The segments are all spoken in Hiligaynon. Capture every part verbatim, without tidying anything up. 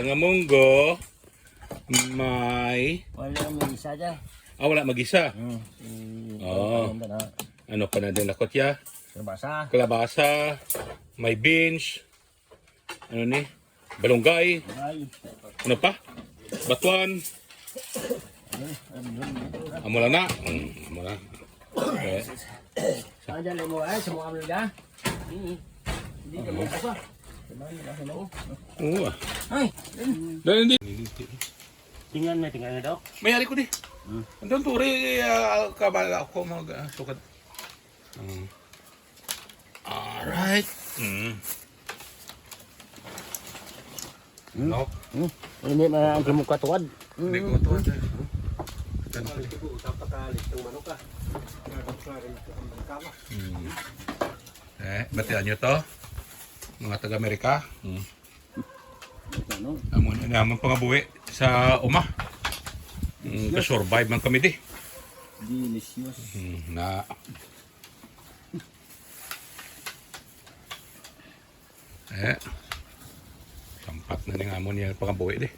Nga munggo, may... Wala may isa dyan. Ah, wala mag-isa. Hmm. Oo. Ano pa na din ako, tiya? Kalabasa. Kalabasa, may beans, ano ni? Balunggay. Ay. Ano pa? Batuan. Amo lang na. Mm, amo lang. Okay. Ano dyan, limo? Ay, sa mga amiga? Hindi ka mo pa. Oo, ah. Ay. Dali, hindi. Tingnan na, tingnan na daw. Mayari ko di. Hmm. Andun, turi, ah, kabala ako mag, ah, sukat. Hmm. Alright. Hmm. Hmm. No? Hmm. Hindi man ang kimukatuwad. Hindi ko to. Hmm. Eh, batian nyo to? Mga taga-Amerika. Hmm. Ano? Amo na naman pangabuhi sa uma. Mm, ka-survive man kami di. Delicious. Mm, na. Eh. Sampat na ning amo niya pangabuhi di.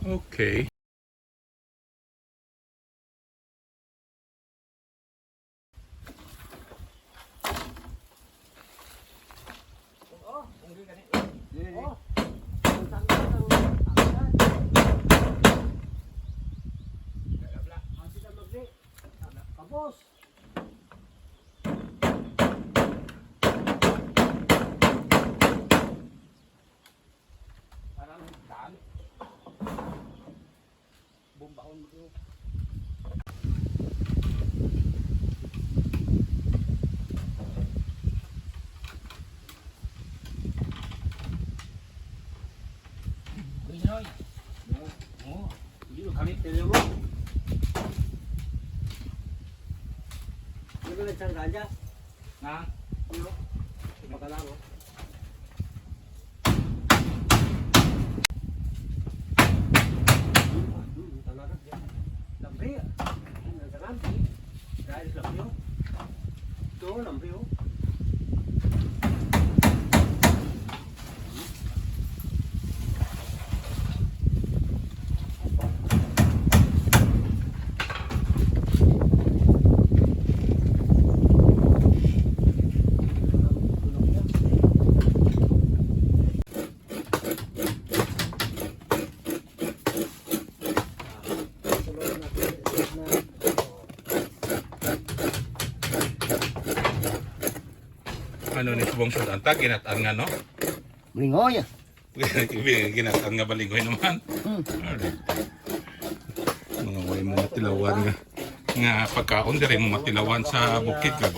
Okay. Bombahon mo to. Uy, Noy. Oo. Hindi mo kami, pero mo. Ano ba nagsangga dyan? Ha? Ano? Magkala mo? Ano ni subong sa antag, ginatan nga, no? Lingoy. Ginatan nga balingoy naman. Hmm. Mga way mo matilawan nga, nga pagkaon, diri mo matilawan sa bukid ka.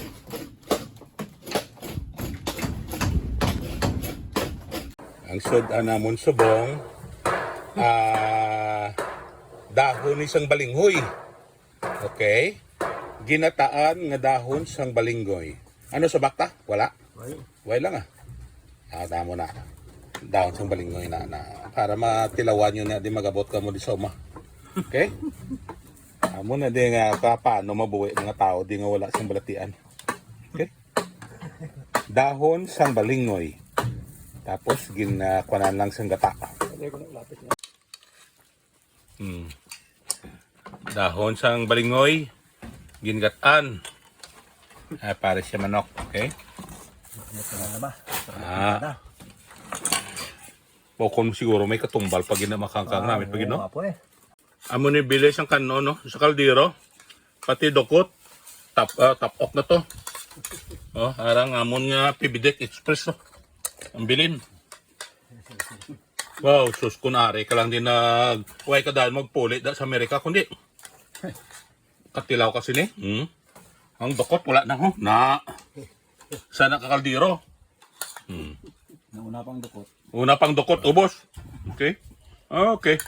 Ang sud-an namon subong, ah, dahon ni sang balinghoy. Okay? Ginataan nga dahon sang balinghoy. Ano sa bakta? Wala? Wala. Wala lang, ah. Ah, tamo na. Dahon sang balinghoy na, na. Para matilawan nyo na, di magabot ka mo di sa uma. Okay? Amo na di nga ka, paano mabuhi mga tao di nga wala sang balatian. Okay? Dahon sang balinghoy. Tapos, gin, ah, kuwanan lang sang gata. Hmm. Dahon sang balinghoy, gingatan. Ah, pare siya manok, okay? Ano ba? Ah. Pokon siguro may katumbal pag gina-, makangkang Ah, namin pag oo, gino. Apo eh. Amo ni bili sang kan-on, no? Sa kaldero, pati dukot, tap-, ah, tapok na to. Oh, arang amon nga Pibidek Express, no? Ang bilin. Wow, sus, kun ari ka lang din nag-, way ka dahil magpuli da sa Amerika, kundi katilaw kasi ni. Hmm? Ang dukot, wala na, ho? Na. Sana ka kaldero. Hmm. Nauna pang dukot. Una pang dukot, ubos. Okay? Okay.